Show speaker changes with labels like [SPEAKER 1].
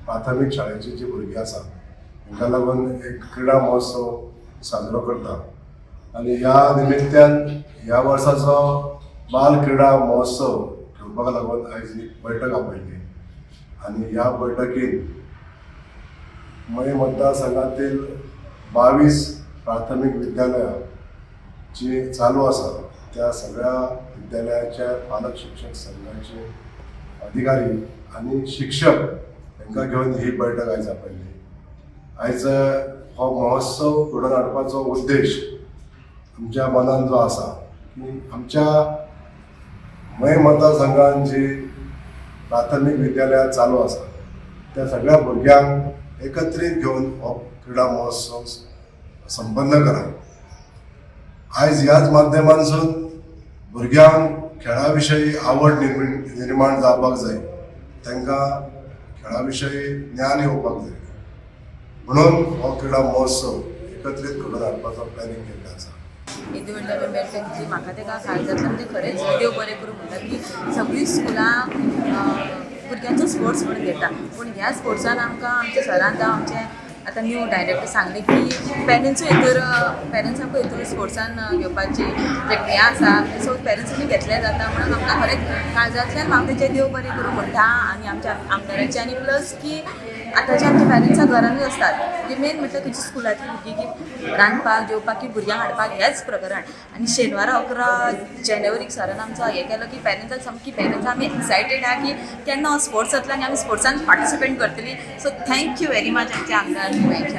[SPEAKER 1] प्राथमीक शाळेची जी भुरगीं आसा तांकां लागून एक क्रिडा महोत्सव साजरो करता आनी ह्या निमित्त्यान ह्या वर्साचो बाल क्रिडा महोत्सव घेवपाक लागून आयज एक बैठक आपयल्ली आनी ह्या बैठकीन मये मतदारसंघातील 22 प्राथमीक विद्यालयां जी चालू आसा, त्या सगळ्या विद्यालयाच्या पालक शिक्षक संघाचे अधिकारी आनी शिक्षक तांकां घेवन ही बैठक आयज आपयल्ली. आयज हो महोत्सव घडोवन हाडपाचो उद्देश आमच्या मनान जो आसा की आमच्या मये मतदारसंघान जी प्राथमीक विद्यालयां चालू आसा, त्या सगळ्या भुरग्यांक एकत्रीत घेवन हो क्रिडा महोत्सव संपन्न करप. आयज ह्याच माध्यमांसून भुरग्यांक खेळा विशयी आवड निर्माण जावपाक जाय, तांकां खेळा विशयी ज्ञान येवपाक जाय, म्हणून हो क्रिडा महोत्सव एकत्रीत घडोवन हाडपाचो प्लॅनिंग केल्लें आसा.
[SPEAKER 2] येदी व्हडली आमी बैठक घेतली. म्हाका तेका काळजांतल्यान म्हणजे खरेंच देव बरें करूं म्हणटा की सगळीं स्कुलां भुरग्यांचो स्पोर्ट्स म्हणून घेता, पूण ह्या स्पोर्ट्सान आमकां आमच्या सरान जावं आमचे आतां न्यू डायरेक्टर सांगलें की पेरंट्सूय हितूर, पेरंट्सांकूय हितूर स्पोर्ट्सान घेवपाची प्रक्रिया आसा. सो पेरंट्सांनी घेतले जाता म्हणून आमकां खरेंच काळजांतल्यान म्हाका तेचें देव बरें करूं म्हणटा आनी आमच्या आमदाराचें. आनी प्लस की आतांच्या आमच्या पेरंट्सां घरानूच आसतात. म्हणजे मेन म्हटल्यार खंयची स्कुलांतली भुरगीं की रांदपाक जेवपाक की भुरग्यांक हाडपाक हेच प्रकरण. आनी शेनवारा 11 जानेवारीक सरान आमचो हें केलो की पेरंट्सांक सामकी, पेरंट्सां आमी एक्सायटेड आहा की केन्ना हो स्पोर्ट्स जातलो आनी आमी स्पोर्ट्सान पार्टिसिपेट करतली. So thank you very much आमचे आमदार, गोंयचे आमदार.